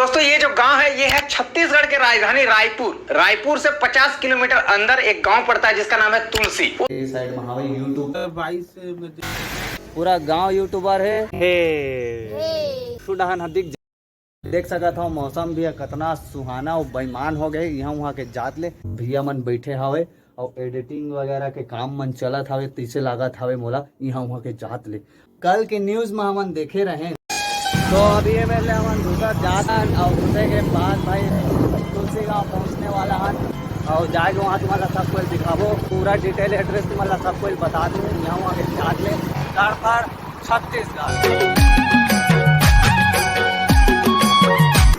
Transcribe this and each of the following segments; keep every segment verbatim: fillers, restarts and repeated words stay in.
दोस्तों, ये जो गांव है, ये है छत्तीसगढ़ के राजधानी रायपुर। रायपुर से पचास किलोमीटर अंदर एक गांव पड़ता है, जिसका नाम है तुलसी। ये साइड में हवे YouTube। पूरा गांव यूट्यूबर है। हे। सुडहान ह दिख, देख सकत हव, मौसम भी ह कतना सुहाना अउ बेईमान हो गए। यहाँ वहाँ के जात ले भैया मन बैठे हवे अउ एडिटिंग वगैरह के काम मन चलत हवे, तइसे लागत हवे मोला यहाँ वहाँ के जात ले। कल के न्यूज में हमन देखे रहे। तो अभी ये मेरे हमन दूसर जात हन अउ घुसे के बाद भाई तुलसी गांव पहुंचने वाला हन अउ जाके वहाँ तुम्हारा सब कुछ दिखाबो, पूरा डिटेल एड्रेस तुम्हारा सब कुछ बता दूँ। यहाँ वहाँ के जात ले तड़फड़ छत्तीसगढ़।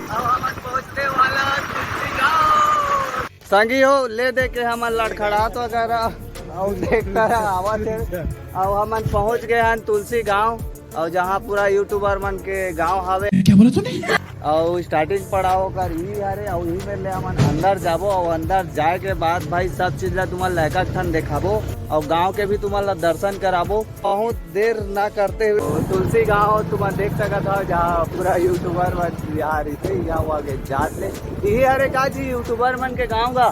अब हमन पहुंचने वाला तुलसी गांव। संगी हो, ले दे के हमन लड़खड़ात वगैरह अउ देखता रहा, आवत है। अब हमन पहुंच गए हन तुलसी गांव अउ जहां पूरा यूट्यूबर मन के गांव हवे। क्या बोला तूने? अउ स्टार्टिंग पड़ाव ओकर ई हरे अउ ई मेर ले हमन अंदर जाबो अउ अंदर जाए के बाद भाई सब चीज ला तुमन ला एक एक ठन देखाबो अउ गांव के भी तुमन ला दर्शन कराबो। बहुत देर ना करते हुए तुलसी गांव तुमन देख सकत हव, जहां पूरा यूट्यूबर मन बिहार इसे यहाँ हुआ के जात ले। यही हरे का जी यूट्यूबर मन के गांव का?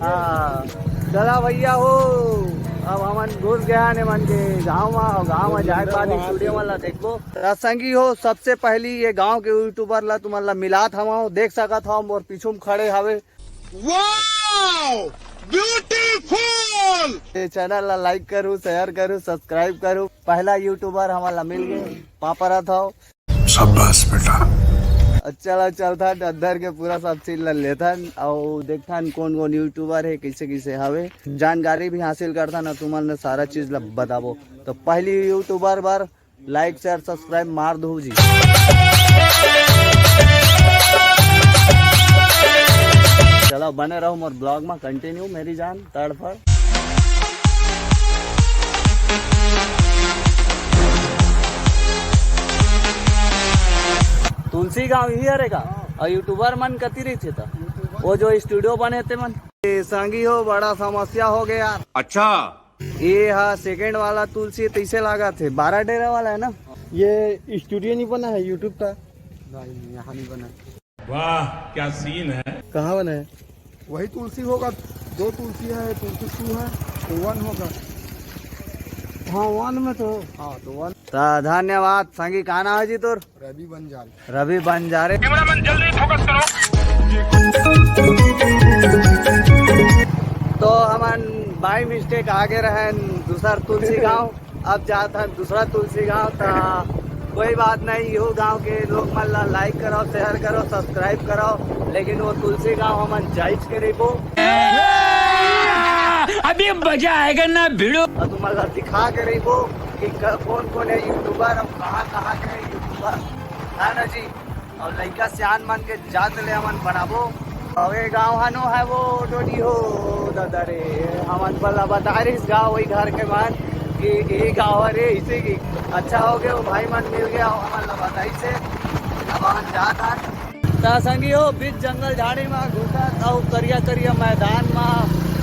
हाँ, चला भैया हो, अब हमन घुस गया ने मन के गांव में, अउ गांव में जाए के बाद स्टूडियो वाला देखबो। त संगी हो, सबसे पहली ये गांव के यूट्यूबर ला तुमन ला मिलात हवं, देख सकत हव मोर पीछू में खड़े हवे। Wow! Beautiful! ये चैनल ला लाइक करू, शेयर करू, सब्सक्राइब करू। पहला यूट्यूबर हमन ला मिल गए, पापरा था। शाबाश बेटा। अच्छा ला चलथन अंदर के पूरा सब चीज ला लेथन अउ देखथन कौन कौन यूट्यूबर है, कैसे कैसे हवे, जानकारी भी हासिल करथन अउ तुमन ला सारा चीज ला बताबो। तो पहली यूट्यूबर बर लाइक शेयर सब्सक्राइब मार दो जी। चलो बने रहो मोर ब्लॉग में कंटिन्यू मेरी जान तड़फड़। तुलसी गांव ही हरे का? अउ यूट्यूबर मन कति रहिथे त? वो जो स्टूडियो बने ते मन। ए, संगी हो, बड़ा समस्या हो गया यार। अच्छा। ये हा सेकंड वाला तुलसी तइसे लागत हे, बारह डेरा वाला है ना? ये स्टूडियो नहीं बना है YouTube का? नहीं, यहाँ नहीं बना। वाह, क्या सीन है। कहाँ बना है? वही तुलसी होगा, दो तुलसी है, तुलसी टू है, वन होगा। हाँ, वन में तो। हाँ, तो वन। त धन्यवाद संगी, का नाम है जी तोर? रवि बंजारे। रवि बंजारे। कैमरामैन जल्दी फोकस करो। तो हमन बाई मिस्टेक आगे रहन दूसर तुलसी गांव, अब जात हन दूसरा तुलसी गांव। त कोई बात नहीं, इहो गांव के लोग मन ला लाइक करो, शेयर करो, सब्सक्राइब करो, लेकिन वो तुलसी गांव हमन जाइच के रहिबो। अभी मजा आएगा ना भिड़ो। अउ तुमन ला दिखा के रहिबो कि क-, कौन कौन है यूट्यूबर अउ कहाँ कहाँ के है यूट्यूबर, है ना जी? अउ लइका सियान मन के जात ले हमन बनाबो। अउ ये गाँव हनो है वो डोडी हो दादा रे, हमन ला बता रहिस गाँव वही घर के मन कि ये गाँव हरे, इसे कि अच्छा हो गया, वो भाई मन मिल गया, हमन ला बताइस हे। अब हमन जात हन। त संगी हो, बीच जंगल झाड़ी म घुसत अउ करिया करिया मैदान म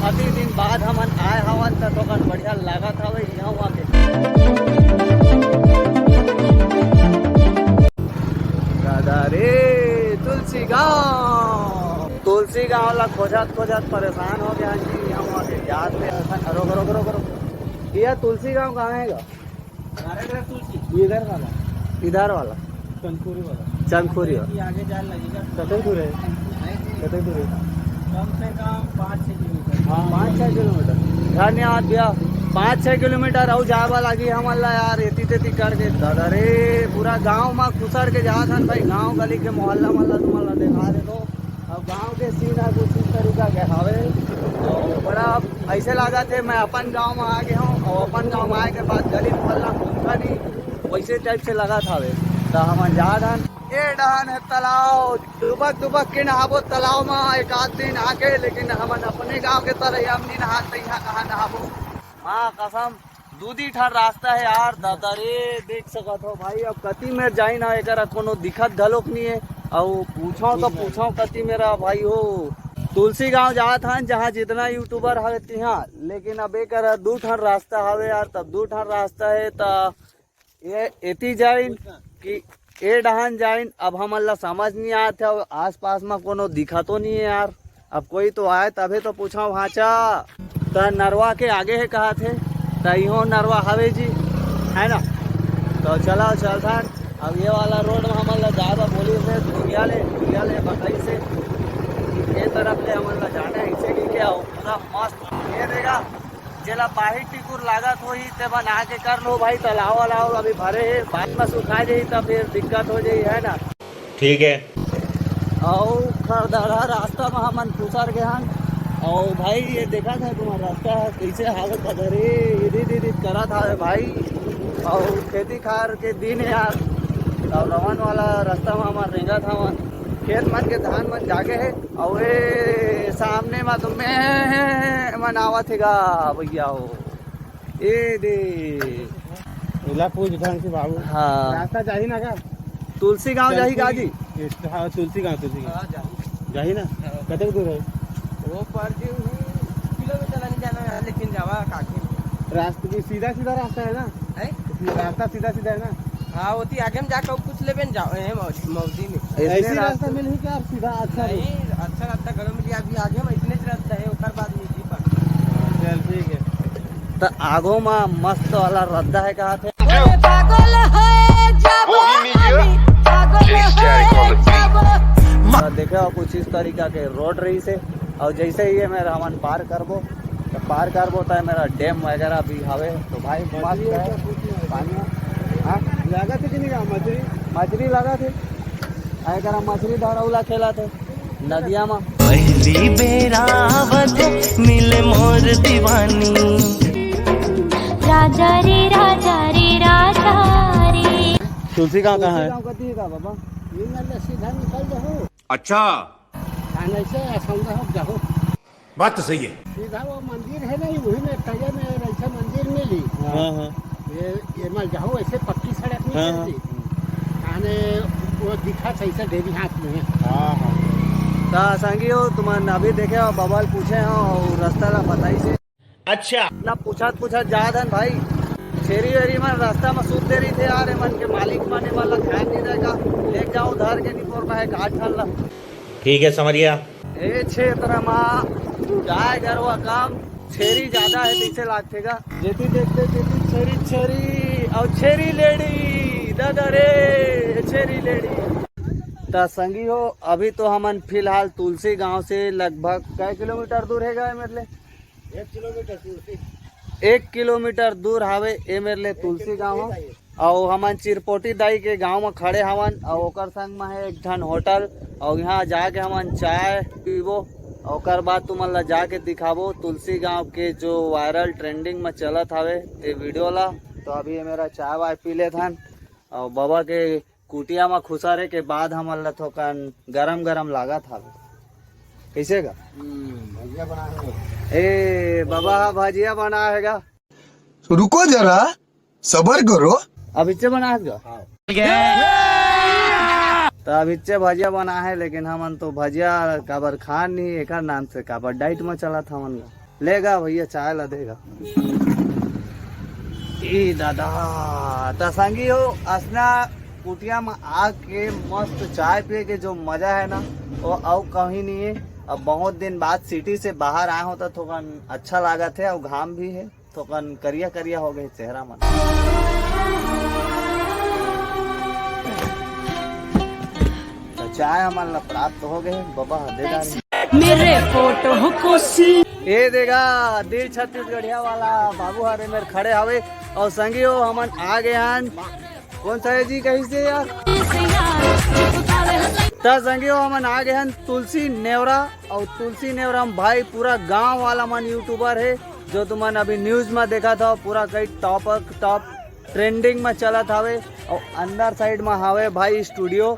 अति दिन बाद हमन आए हवन, त थोकन बढ़िया लागत हवे इहाँ उहाँ के। दादा रे, तुलसी गाँव, तुलसी गाँव ला खोजत खोजत परेशान हो गया जी। इहाँ उहाँ के याद ले, रोक रोक रोक रोक, ये तुलसी गाँव कहाँ है गा? हमारा घर तुलसी। ये इधर वाला। इधर वाला? चंदखुरी वाला। चंदखुरी वाला। ये आगे जान लगेगा। कतई दूर है? कतई दूर है? कम से कम पाँच छः किलोमीटर। हाँ, पाँच छः किलोमीटर। धन्यवाद भैया। पाँच छः किलोमीटर अउ जाए वाला लगी हमन ला यार, एती तेती करके। दादा रे, पूरा गाँव में खुसर के जात हन भाई, गाँव गली के मोहल्ला मोहल्ला तुमन ला देखा दे तो। अब गांव के सीन ह कुछ इस तरीका के हवे। अउ बड़ा ऐसे लागत हे, मैं अपन गांव में आ गए हूँ अउ अपन गांव में आए के बाद गली मोहल्ला घूमता नहीं, वैसे टाइप से लागत हवे। त हमन जात हन, ए डहन है तालाब, डुबक डुबक के नहाबो तालाब में एक आध दिन आके, लेकिन हमन अपने गांव के तरह हम नहीं नहात, त यहाँ कहाँ नहाबो? माँ कसम, दू दी ठन रास्ता है यार, दादा रे, देख सकत हो भाई। अब कति मेर जाई ना, एकरा कोनो दिखत घलोक नहीं है। अउ पूछो तो पूछो कति मेरा भाई हो। तुलसी गांव जात हन, जहाँ जितना यूट्यूबर हवे तिहाँ, लेकिन अब एकरा दू ठन रास्ता हवे यार, तब दू ठन रास्ता है, त ये एती जाइन कि ए डहान जाइन, अब हमन ला समझ नहीं आत हे, आसपास में कोनो दिखा तो नहीं है यार। अब कोई तो आए तभे तो पूछा भांचा। त नरवा के आगे है कहा थे, त इहो नरवा हवे जी, है ना? तो चला चलथन। अब ये वाला रोड में हमन ला जाए बर बोलिस हे, धुरिया ले, धुरिया ले बताइस हे। ये तरफ ले हमन ला जाना है, इसे की क्या हो, पूरा मस्त। ये देगा, जेला बाहिर टिकुर लागत होही, ते बना के कर लो भाई। तालाब वालाब अभी भरे हे, बाद में सुखा जाही, त फिर दिक्कत हो जाही, है ना? ठीक है। अउ खरदरा रास्ता में हमन खुसर गए हन। अउ भाई, ये देखा था तुम्हारा रास्ता है, कैसे हालत है, अरे इरी इरी करा था भाई। अउ खेती खार के दिन है यार, अउ रवन वाला रास्ता में हमन रेंगत हवन। खेत मन के धान मन जागे है, अउ ए सामने में तो मैं मन आवत हेगा भैया हो। ए दे। ओला पूछ ढंग से बाबू। हाँ। रास्ता जाही ना का? तुलसी गांव जाही का जी? ये, हाँ, तुलसी गांव, तुलसी गांव। हाँ, जाही। जाही ना? हाँ। कतक दूर है? वो पर जो है, किलोमीटर नहीं जाना है, लेकिन जावा काके। रास्ता भी सीधा सीधा रास्ता है ना? है? रास्ता सीधा सीधा है ना? हाँ, ओती आगे में जाके कुछ लेबे न जाओ, ए, मौ-, मौजी में। ऐसे ऐसी रास्ता रास्ता मिलही क्या सीधा अच्छा नहीं, अच्छा रास्ता घलो मिली, अभी आगे में इतने रास्ता है, ओकर बाद में जी पर। चल, ठीक है। त आगो मा मस्त वाला रद्दा है कहा थे। पागल हो जाबो हम, पागल हो जाबो। त देखे हो, कुछ इस तरीका के रोड रही से, और जैसे ही ये मेरा हमन पार करबो, त पार करबो त मेरा डैम वगैरह भी हवे। तो भाई मस्त है पानी। हाँ? लागत है कि नहीं मछली? मछली लागत है। आ एकरा मछली धरौला खेलत है नदिया में। पहली बेर आवत मिले मोर दीवानी। राजा रे, राजा रे, राजा रे। तुलसी गांव कहाँ है? गांव कती है का बाबा? ये नल्ला सीधा निकल जाओ। अच्छा। कान्हा से असंगा हो जाओ। बात तो सही है। सीधा वो मंदिर है ना, वही में तले में ऐसे मंदिर मिली। हाँ, हाँ। ये, ये मल जाओ, ऐसे पक्की सड़क नहीं हाँ, हाँ। चलती। आने वो दिखा सही से डेरी हाथ में। हाँ, हाँ। त संगी हो, तुमन अभी देखे हो, बबल पूछे हो और रास्ता ला बताइस हे। अच्छा। ना पूछत पूछत जात हन भाई। छेरी वेरी मन रास्ता में सूत दे रही थे यार, एमन के मालिक मन एमन ला ध्यान नहीं देगा। ले जाओ धर के निपोर में है घाट ठन ला। ठीक है समरिया। ए क्षेत्र मा गाय गरवा कम, छेरी ज्यादा है, पीछे लागथे गा। जेती देखते तेती छेरी छेरी, और छेरी लेडी, दादा रे, छेरी लेडी। त संगी हो, अभी तो हमन फिलहाल तुलसी गांव से लगभग कै किलोमीटर दूर है गा मेरे ले? एक किलोमीटर तुलसी। एक किलोमीटर दूर हावे ए मेरे ले तुलसी गांव हो। अउ हमन चिरपोटी दाई के गांव म खड़े हवन, अउ ओकर संग म हे एक ठन होटल, अउ यहाँ जाके हमन चाय पीबो, अउ ओकर बाद तुमन ला जाके दिखाबो तुलसी गांव के जो वायरल ट्रेंडिंग म चलत हवे ते वीडियो ला। तो अभी ये मेरा चाय वाय पी लेथन, अउ बाबा के कुटिया म खुसरे के बाद हमन ला थोकन गरम गरम लागत हवे। कैसे गा? हम्म, भजिया बनाए हे। ए, बाबा हा भजिया बनाए हे गा। रुको जरा, सबर करो। अब इच्चे बनाए हे गा? हाँ। त अब इच्चे भजिया बनाए हे, लेकिन हमन तो भजिया काबर खान नहीं, एकर नाम से काबर डाइट म चलत हमन गा। लेगा भैया, चाय ला देगा। ए दादा, त संगी हो, असना कुटिया म आके मस्त चाय पिए के जो मजा है ना, वो अउ कहीं नहीं है। अब बहुत दिन बाद सिटी से बाहर आए हो, तो थोकन अच्छा लागत है, और घाम भी है, थोकन करिया करिया हो गए चेहरा मन। तो चाय हमन ला प्राप्त हो गए, बाबा दे डाल। मेरे फोटो को सी। ए देगा, दिल छत्तीसगढ़िया वाला बाबू हरे मेर खड़े हवे, और संगी हो हमन आ गए हन। कौन सा है जी कहीं से यार? त संगी हो हमन आ गए हन तुलसी नेवरा, और तुलसी नेवरा में भाई पूरा गांव वाला मन यूट्यूबर है, जो तुमन अभी न्यूज में देखा था, पूरा कई टॉप टॉप ट्रेंडिंग में चलत हवे। और अंदर साइड में हवे भाई स्टूडियो,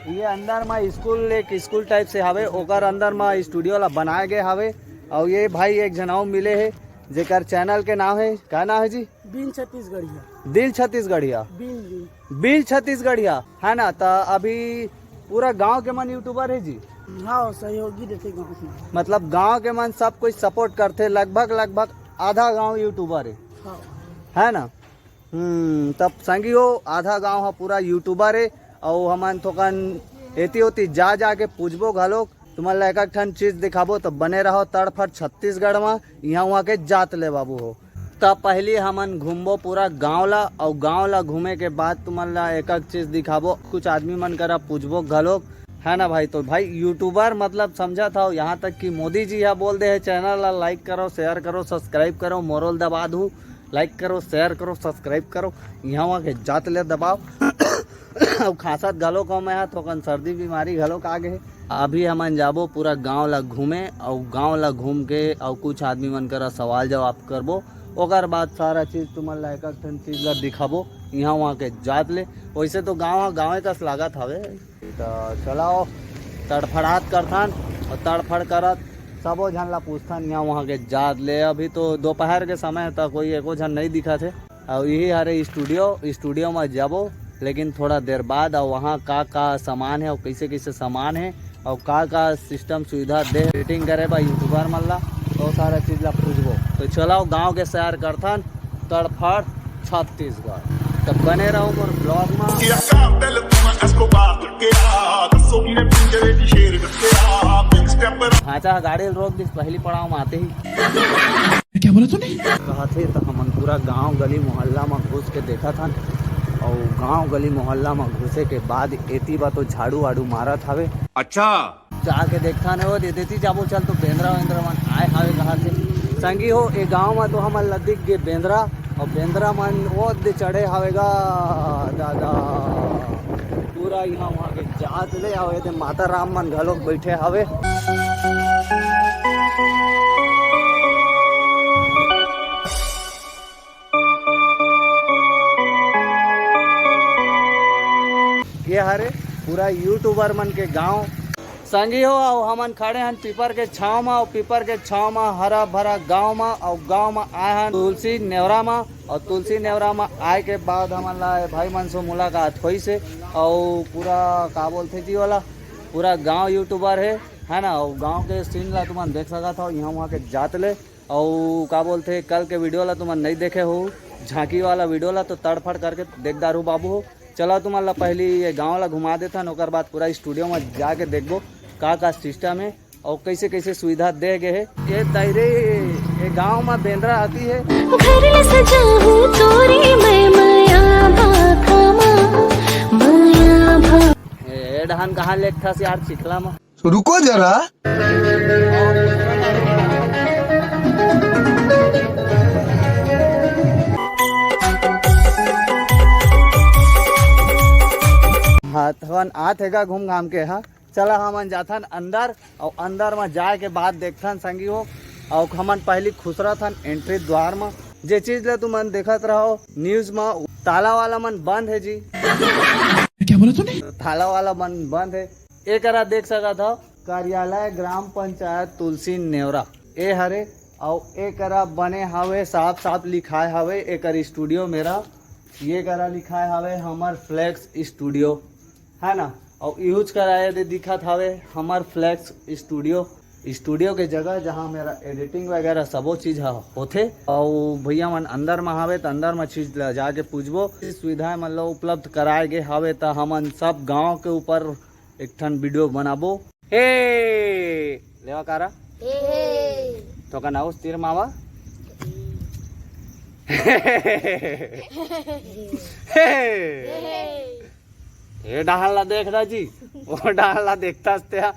ये अंदर में स्कूल, एक स्कूल टाइप से हवे, ओकर अंदर में स्टूडियो ला बनाए गए हवे। और ये भाई एक झन अउ मिले हे, जेकर चैनल के नाम है, का नाम है जी? बिन छत्तीसगढ़िया। दिल छत्तीसगढ़िया। बिन, बिन। बिल छत्तीसगढ़िया, है ना? त अभी पूरा गांव के मन यूट्यूबर है जी। हाँ, सहयोगी देते गांव के। मतलब गांव के मन सब कोई सपोर्ट करते, लगभग, लगभग आधा गांव यूट्यूबर है। हाँ। है ना? हम्म, तब संगी हो, आधा गांव ह पूरा यूट्यूबर हे, अउ हमन थोकन एती ओती जा जा के पूछबो घलोक। तुमन ला एक एक ठन चीज दिखाबो, तो बने रहो तड़फड़ छत्तीसगढ़ मा, इहाँ उहाँ के जात ले बाबू हो। त पहली हमन घूमबो पूरा गांव ला, अउ गांव ला घूमे के बाद तुमन ला एक एक चीज दिखाबो। कुछ आदमी मन करा पूछबो घलोक, है ना भाई? तो भाई, यूट्यूबर मतलब समझत हव, यहाँ तक कि मोदी जी हा बोल दे है, चैनल ला लाइक करो, शेयर करो, सब्सक्राइब करो, मोरोल दबा दू, लाइक करो, शेयर करो, सब्सक्राइब करो, यहाँ वहाँ के जात ले दबाओ। अउ खांसत घलो कम है, थोकन सर्दी बीमारी घलो आ गे हे। अभी हमन जाबो पूरा गांव ला घूमे, अउ गांव ला घूम के अउ कुछ आदमी मन करा सवाल जवाब करबो, ओकर बाद सारा चीज तुमन ला एक एक ठन चीज ला दिखाबो, यहाँ वहाँ के जात ले। वैसे तो गांव ह गांवे कस लागत हवे। त चलाओ, तड़फड़ात करथन, अउ तड़फड़ करत सबो झन ला पूछथन यहाँ वहाँ के जात ले। अभी तो दोपहर के समय, त कोई एको झन नहीं दिखत हे। अउ यही हरे स्टूडियो, स्टूडियो में जाबो, लेकिन थोड़ा देर बाद। अउ वहाँ का का सामान है, अउ कैसे कैसे सामान है, अउ का का सिस्टम सुविधा दे, एडिटिंग करे बा यूट्यूबर मन ला, बहुत सारा चीज ला पूछबो। तो चलाओ, गांव के सैर करथन, तड़फड़ छत्तीसगढ़। तब बने रहो मोर ब्लॉग में। भांचा गाड़ी रोक दिस पहली पड़ाव में आते ही। क्या बोला तूने? कहत हे, त हमन पूरा गांव गली मोहल्ला म घुस के देखत हन, अउ गांव गली मोहल्ला म घुसे के बाद एती बा तो झाड़ू वाड़ू मारत हवे। अच्छा। जाके देखथन, ओ दे देती जाबो, चल तो बेंदरा वेंदरा मन आए हवे कहत हे। संगी हो, ए गांव म तो हमन ला दिख गे बेंदरा, अउ बेंदरा मन ओ दे चढ़े हवे गा दादा। पूरा इहाँ वहाँ के जात ले, अउ एदे माता राम मन घलोक बैठे हवे। ये हरे पूरा यूट्यूबर मन के गांव। संगी हो, अउ हमन खड़े हन पीपर के छांव म, अउ पीपर के छांव म हरा भरा गांव म, अउ गांव म आए हन तुलसी नेवरा म। अउ तुलसी नेवरा म आए के बाद हमन ला ए भाई मन से मुलाकात होइस हे, अउ पूरा का बोलथे जी वाला, पूरा गांव यूट्यूबर हे, है ना? अउ गांव के सीन ला तुमन देख सकत हव, इहाँ वहाँ के जात ले। अउ का बोलथे, कल के वीडियो ला तुमन नहीं देखे हो, झांकी वाला वीडियो ला, तो तड़फड़ करके देख डारू बाबू हो। चला तुमन ला पहली ये गांव ला घुमा देथन, ओकर बाद पूरा स्टूडियो में जाके देखबो का का सिस्टम है। अउ कैसे कैसे सुविधा दे गे हे। ये दायरे, ये गांव में बेंदरा आती है। घर ले सजा हूँ तोरी मैं मया भाखा मा, मया भा- ए, ए डहान कहाँ लेकथस यार, चिखला में? रुको जरा। हाँ, थवन आत हेगा घूम घाम के, हाँ। चला हमन जाथन अंदर, अउ अंदर म जाए के बाद देखथन संगी हो। अउ हमन पहली खुसरथन एंट्री द्वार म। जे चीज ला तुमन देखत रहो न्यूज म, ताला वाला मन बंद है जी। क्या बोला तूने? ताला वाला मन बंद है। एकरा देख सकत हव, कार्यालय ग्राम पंचायत तुलसी नेवरा ए हरे। अउ एकरा बने हवे, साफ साफ लिखाए हवे एकर स्टूडियो मेरा। ये करा लिखाए हवे हमर फ्लेक्स स्टूडियो, है ना? अउ यूज करा ये दे दिखत हवे हमर फ्लेक्स स्टूडियो, स्टूडियो के जगह जहाँ मेरा एडिटिंग वगैरह सबो चीज ह होथे। अउ भैया मन अंदर म हवे त अंदर म चीज ला जाके पूछबो। सुविधाएं मतलब उपलब्ध कराए गे हवे त हमन सब गांव के ऊपर एक ठन वीडियो बनाबो। हे लेवा कारा, हे, हे। तो का नाउस तीर मावा। हे, हे। ये डहान ला देखना जी, वो डहान ला देखता हस्ते हा।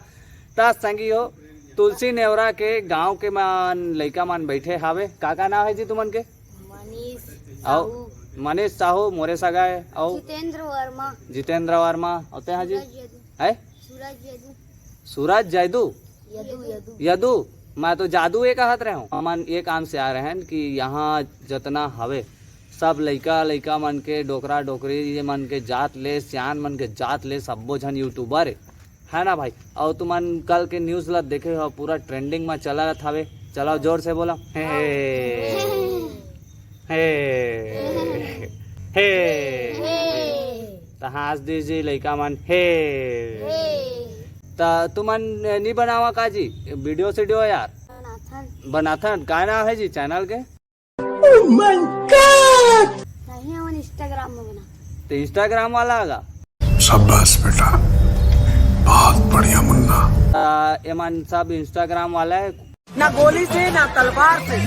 ता संगी हो, तुलसी नेवरा के गांव के मन लइका मन बैठे हावे। का का नाम है जी तुमन के? मनीष अउ साहू। मनीष साहू मोरे सगा है। अउ जितेंद्र वर्मा। जितेंद्र वर्मा। अउ ते हा जी? सूरज यदु। है? सूरज यदु। सूरज जैदू? यदु, यदु। यदु? मैं तो जादू ये कहत रहे हूँ। हमन ये काम से आ रहे हैं कि यहाँ जतना हवे सब लइका लइका मन के, डोकरा डोकरी ये मन के जात ले, सियान मन के जात ले, सब्बो झन यूट्यूबर है, है ना भाई? अउ तुमन कल के न्यूज ला देखे हो, पूरा ट्रेंडिंग में चला रहत हवे। चलाओ जोर से बोला, हे, हे, हे। त हाँस दीजिए लइका मन, हे। त तुमन नी बनावा का जी? वीडियो सीडियो यार। बनाथन। बनाथन। का नाम है जी चैनल के? Oh my God! नहीं, हमन Instagram में बना। तो Instagram वाला आगा? शाबाश बेटा, बहुत बढ़िया मुन्ना। आ, एमन सब इंस्टाग्राम वाला है। ना गोली से ना तलवार से।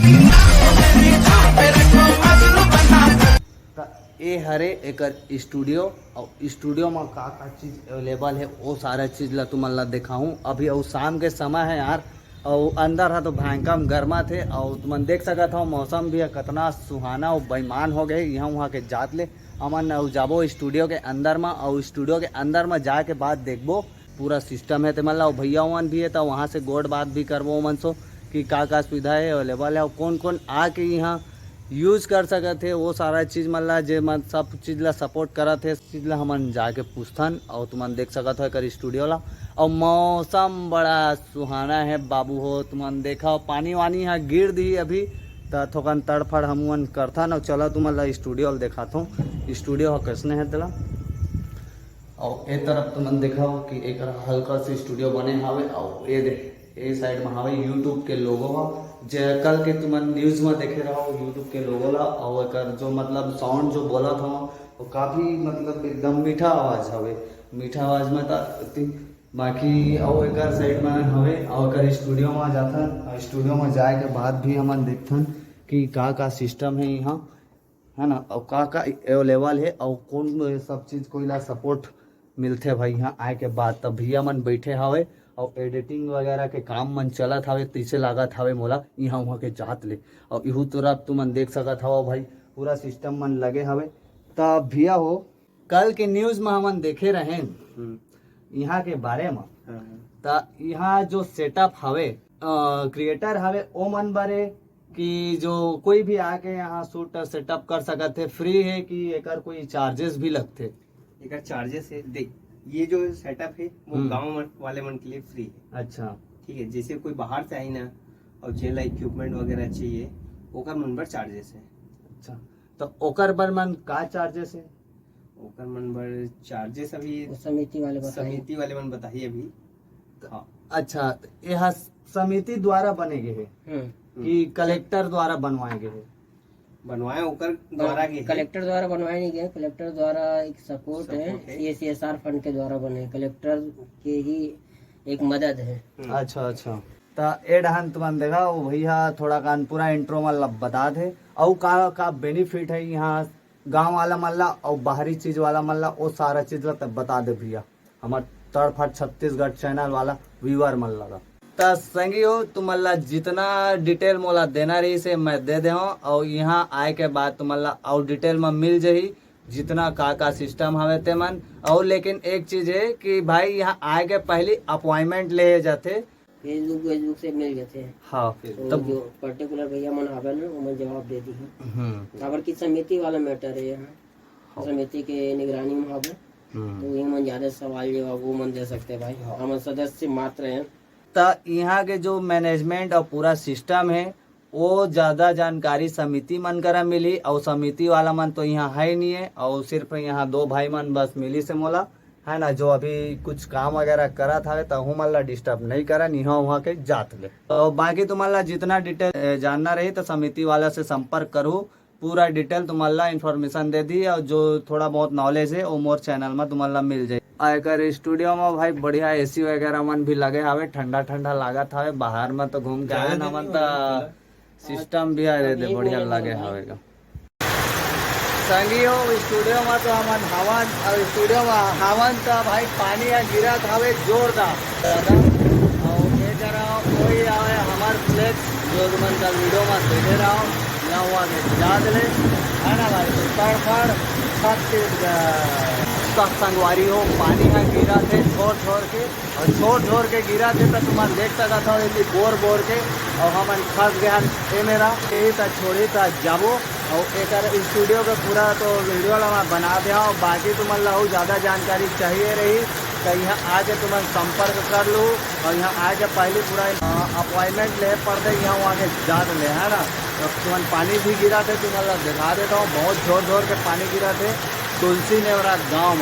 त ए हरे एकर स्टूडियो। और स्टूडियो में का का चीज अवेलेबल है, वो सारा चीज ला तुमन ला दिखाऊं अभी। और शाम के समय है यार, और अंदर है तो भयंकर गर्मा थे। और तुमन देख सकत हो मौसम भी है कितना सुहाना और बेईमान हो गए यहाँ वहाँ के जात ले। हमन अउ जाबो स्टूडियो के अंदर में, और स्टूडियो के अंदर में जाके बाद देखबो पूरा सिस्टम है तेमन ला। और भैया मन भी है तो वहाँ से गोठ बात भी करबो ओमन सो कि का का सुविधा है अवेलेबल है और कौन कौन आके यहाँ यूज कर सकत है, वो सारा चीज मन ला, जे मन सब चीज ला सपोर्ट करत है, चीज ला हमन जाके पूछथन। और तुमन देख सकत हो एकर स्टूडियो ला। और मौसम बड़ा सुहाना है बाबू हो, तुमन देखा पानी वानी हा गिर दी अभी, त थोकन तड़फड़ हमन करथन। और चला तुमन ला स्टूडियो ला देखाथों, स्टूडियो ह कैसने है तेला। और ए तरफ तुमन देखा कि एक हल्का सा स्टूडियो बने हावे। और ए दे ए साइड में हावे यूट्यूब के लोगो ह, जे कल के तुमन न्यूज में देखे रहो यूट्यूब के लोगो ला। और एकर जो मतलब साउंड जो बोला था वो काफी मतलब एकदम मीठा आवाज हवे। मीठा आवाज में त बाकी अउ एकर साइड में हवे, अउ एकर स्टूडियो में जाथन। स्टूडियो में जाए के बाद भी हमन देखथन कि का का सिस्टम है यहाँ, है ना, अउ का का अवेलेबल है, अउ कौन सब चीज कोई ला सपोर्ट मिलथे भाई यहाँ आए के बाद। तब भैया मन बैठे हवे अउ एडिटिंग वगैरह के काम मन चलत हवे, तैसे लागत हवे मोला यहाँ वहाँ के जात ले। अउ इहू तरफ तुमन देख सकत हवा भाई, पूरा सिस्टम मन लगे हवे। तब भैया हो, कल के न्यूज में हमन देखे रहेन यहाँ के बारे में, त यहाँ जो सेटअप हवे, क्रिएटर हवे, ओ मन बारे कि जो कोई भी आके यहाँ शूट सेटअप कर सकत है, फ्री है कि एकर कोई चार्जेस भी लगथे? एकर चार्जेस है, देख, ये जो सेटअप है वो हम्म। गांव मन- वाले मन के लिए फ्री है। अच्छा। ठीक है, जैसे कोई बाहर से आई ना और जेला इक्विपमेंट वगैरह चाहिए, ओकर मन बर चार्जेस है। अच्छा, तो ओकर बर मन का चार्जेस है? ओकर मन बर चार्जेस अभी वो समिति वाले बताए। समिति वाले मन बताही अभी। हाँ। अच्छा, यह समिति द्वारा बने गए है हम्म। कि कलेक्टर द्वारा बनवाए गए है? बनवाए ओकर द्वारा के है। कलेक्टर द्वारा बनवाए नहीं गए, कलेक्टर द्वारा एक सपोर्ट है, सपोर्ट है। ये सीएसआर फंड के द्वारा बने, कलेक्टर के ही एक मदद है। हम्म। अच्छा अच्छा। त ए डहन तुमन देखा, वो भैया थोड़ा कान पूरा इंट्रो में लब बता दे, अउ का का बेनिफिट है यहाँ गांव वाला मन ला अउ बाहरी चीज वाला मन ला, वो सारा चीज ला तब बता दे भैया, हमार तड़फड़ छत्तीसगढ़ चैनल वाला व्यूअर मन ला। त संगी हो, तुमन ला जितना डिटेल मोला देना रही से मैं दे दे हूँ, और यहाँ आए के बाद तुमन ला और डिटेल में मिल जाही जितना का का सिस्टम हवे ते मन। और लेकिन एक चीज है कि भाई यहाँ आए के पहली अपॉइंटमेंट ले जाते। फेसबुक वेसबुक से मिल जाते हैं। हाँ। तो तब जो पर्टिकुलर भैया मन हवे ना, वो मन जवाब दे दी है। हम्म। काबर की समिति वाला मैटर है यहाँ, हाँ। समिति के निगरानी में हवे, हम्म। तो ये मन ज्यादा सवाल जवाब वो मन दे सकते हैं भाई। हम सदस्य मात्र हैं। त यहाँ के जो मैनेजमेंट और पूरा सिस्टम है, वो ज्यादा जानकारी समिति मन करा मिली, और समिति वाला मन तो यहाँ है नहीं है, और सिर्फ यहाँ दो भाई मन बस मिली से मोला, है ना, जो अभी कुछ काम वगैरह करत हवे, त हूँ मन ला डिस्टर्ब नहीं करन, यहाँ वहाँ के जात ले। तो बाकी तुमन ला जितना डिटेल, ए, जानना रही तो समिति वाला से संपर्क करू, पूरा डिटेल तुमन ला इन्फॉर्मेशन दे दी, और जो थोड़ा बहुत नॉलेज है वो मोर चैनल में तुमन ला मिल जाए। आ एकर स्टूडियो में भाई बढ़िया एसी वगैरह मन भी लगे हवे, ठंडा ठंडा लागत हवे। बाहर में तो घूम के आए ना मन, त सिस्टम भी आ रहे थे, बढ़िया लगे हवे का। संगी हो, स्टूडियो में तो हमन हवन, और स्टूडियो में हवन त भाई पानी ह गिरत हवे जोरदार। और ये जरा कोई आवे हमार फ्लेक्स जो तुमन का वीडियो में देखे रहो, यहाँ हुआ के जात ले, है ना भाई, उत्तराखंड, छत्तीसगढ़। सब संगवारी हो, पानी ह गिरत हे झोर झोर के, और झोर झोर के गिरत हे तो तुमन देख सकत हो, एती बोर बोर के, और हमन फंस गए हन। ए मेरा यही त छोड़ी त जाबो, और एकर स्टूडियो के पूरा तो वीडियो ला मैं बना दे हूँ। बाकी तुमन ला अउ ज्यादा जानकारी चाहिए रही तो यहाँ आके तुमन संपर्क कर लू, और यहाँ आके पहली पूरा अपॉइंटमेंट ले पड़ते, यहाँ वहाँ के जात ले, है ना। तो तुमन पानी भी गिरत हे, तुमन ला दिखा देता हूँ, बहुत जोर जोर के पानी गिरत हे तुलसी नेवरा गाँव में।